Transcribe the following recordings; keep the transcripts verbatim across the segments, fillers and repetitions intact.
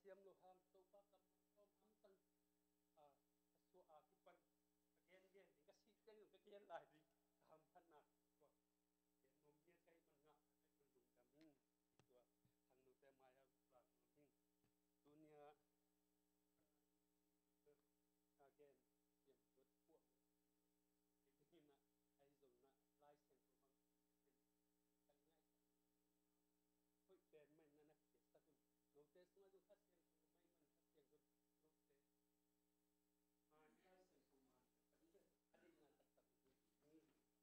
siam lo hang Topa kam hawm hamtang a, a suah a kipan a gengen ding, ka sih ciangin ka gen lai ding, ka hamphatna tua gen nuam hi a, ka hih man ngah ka hih man lungdam hi. Tua khangnote mai-ah vak nuam hi. Tunia a gen siam tuat puah lo. Kei tung in ah ahi zongin ah Lai Siangtho bang kan ngaih hoih pen mah in na na khiatsak un. Note sungah zong Kha Siangtho mah in, Kha Siangtho note mai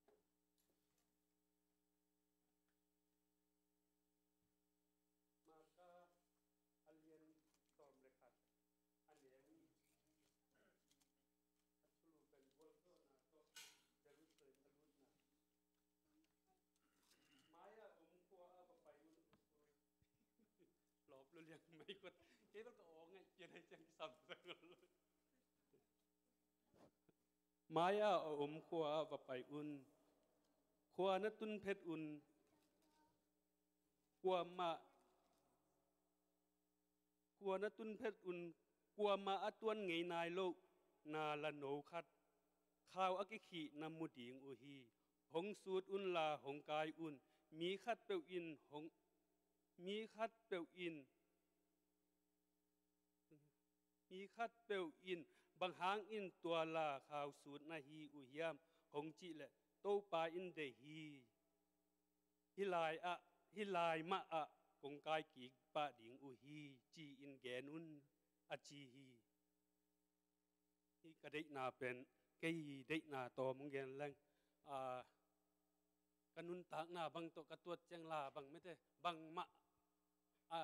Lai Siangtho man a deihna taktak uh hi. Marka a lian sawm le khat, a neu nih, a thulu pen gualzawhna tawh Jerusalem a lutna. Mai-ah om khua-ah va pai un. Lawp lua liang mai khuat. Kei bel ka aw ngaih pian, hei ciang kisam zang lo. Mai-ah a om khua-ah va pai un. Khua na tun phet un. Kuamah, khua na tun phet un. Kuamah a tuan ngei nai loh na la no khat khau a kikhih na mu ding uh hi. Hong sut unla hong kai un. Mi khat peuh in hong, mi khat peuh in Mi khat peuh in, "Bang hangin tua la khau sut na hi uh hiam?" hong cih leh, "Topa in deih hi. Hih lai-ah, hih lai mah ah kong kai kik pah ding uh hi," ci-in gen un, a ci hi. Hih ka deihna pen, kei deihna tawm hong gen leng, a, ka nuntakna bang tawh ka tuat ciang la bang mete, bangmah a,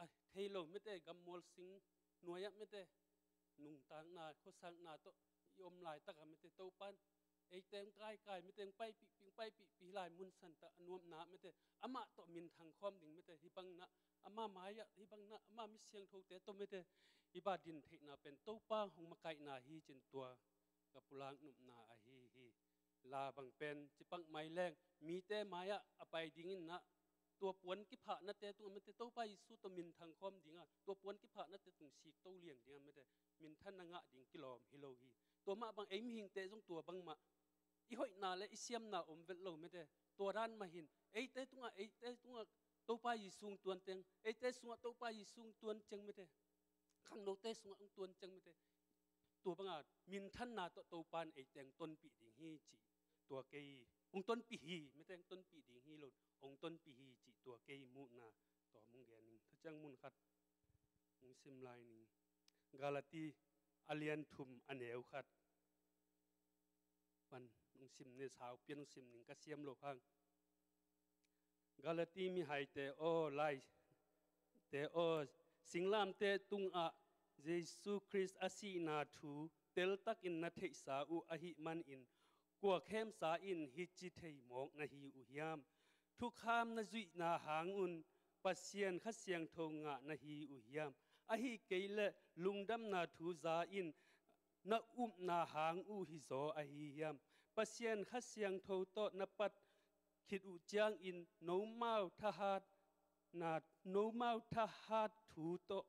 a thei lo mete, gammual sing nuai-ah mete, nuntakna, khuasakna tawh i om laitakah mete, Topan eite hong kaikai mete, hong paipihpih, hong paipihpih, hih lai mun santa a nuamna mete, amah tawh minthang khawm ding mete, hih bang nah, ama mai-ah, hih bang nah, ama mi siangthote tawh mete, hih bang din theihna pen Topa hong makaihna hi cin tua ka pulak nopna ahi hi. La bang pen cipak mai leng, mite mai-ah a pai dingin nah, tua puan kiphahnate tungah mete, Topa Jesu tawh minthang khawm dingah, tua puan kiphahnate tung sik to liang dingah mete, minthanna ngah ding kilawm hi lo hi. Tua mah bang ei mihingte zong tua bangmah i hoihna le i siamna om vet lo mete. Tua dan mah hin eite tungah, eite tungah Topa Jesu hong tuan teng, eite sungah Topa Jesu hong tuan ciang mete, khangnote sungah hong tuan ciang mete, tua banga minthanna tawh Topan eite hong tonpih ding hi cih tua kei, hong tonpih hi mete, hong tonpih ding hi lo, hong tonpih hi cih tua kei muhna tawm hong gen ning. Tua ciang mun khat hong sim lai ning. Galati a lian thum a neu khat pan hong sim ning, sau pian hong sim ning, ka siam loh hang. Galati mihaite aw, laite aw, singlamteh tungah Jesu Khrist a sihna thu teltakin na theihsa uh ahih manin, kua khemsa in hih ci thei mawk na hi uh hiam? Thukham na zuihna hangun Pasian Kha Siangtho ngah na hi uh hiam? Ahih kei leh lungdamna thu za in na upna hang uh hizaw ahi hiam? Pasian Kha Siangtho tawh na pat khit uh ciangin nomau thahatna, nomau thahat thu tawh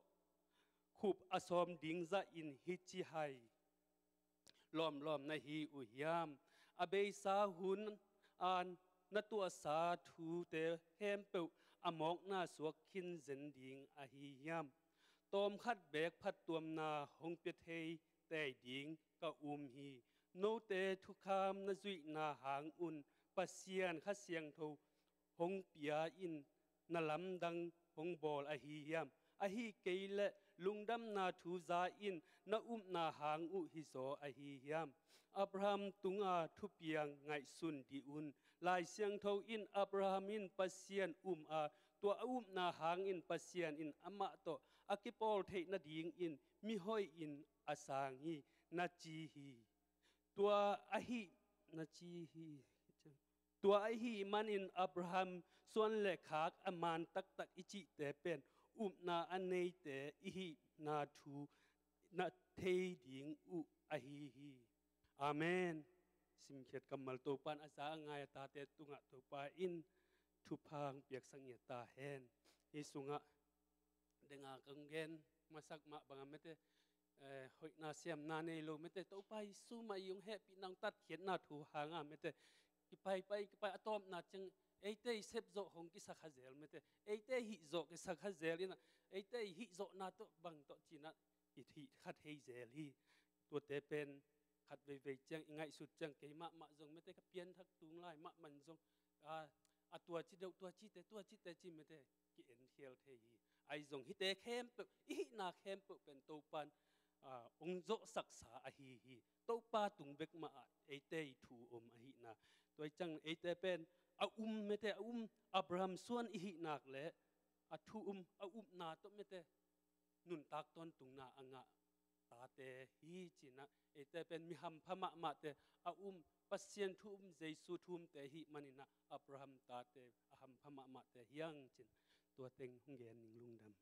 khup a sawm ding zahin hih ci hai lawmlawm na hi uh hiam? A beisa hun a na tuahsa thute khempeuh a mawkna suak khin zen ding ahi hiam? Tawmkhat beek phattuamna hong pia thei tei ding ka um hi. Note thukham na zuihna hangun Pasian Kha Siangtho hong pia in na lamdang hong bawl ahi hiam? Ahih kei leh lungdamna thu za in na upna hang uh hizaw ahi hiam? Abraham tunga thupiang ngaihsun dih un. Lai Siangtho in Abraham in Pasian um a, tua a upna hangin Pasian in amah tawh a kipawl theih nadingin mihoih in a sang hi, na ci hi. Tua ahi, na ci hi. Tua ahih manin Abraham suan le khak a man taktak i cihte pen upna a neite i hihna thu na thei ding uh ahi hi. Amen. Simkhiat kammal. Topa in a za a ngai a tate tungah Topa in thupha hong piaksak ngiat ta hen. Hih sungah denga kong gen masak mah banga mete, eh, hoihna siamna nei lo mete, Topa Jesu mah i hong hehpihna hong tatkhiatna thu hanga mete, kipaipai kipai a tawpna ciang eite i sepzawh hong kisakha zel mete, eite i hihzawh kisakha zel ina, eite i hihzawhna tawh bang tawh cinah i hih kha thei zel hi. Tuate pen khat veivei ciang i ngaihsut ciang keimah mah zong mete ka pianthak tung lai mah man zong a, a tua ci deuh, tua cite, tua cite ci mete ki-en khial thei hi. Ahi zong hihte khempeuh, i hihna khempeuh pen Topan, a, hong zawhsaksa ahi hi. Topa tung bek mah ah eite i thu om ahihna. Tua i ciang eite pen a um mete, a um Abraham suan i hihnak le a thu um, a upna tawh mete nuntak tawntungna a ngah tate hi cinah eite pen mi hampha mahmahte a um, Pasian thu um, Jesu thu umte hih maninah Abraham tate a hampha mahmahte hiang cin tua teng hong gen ning lungdam.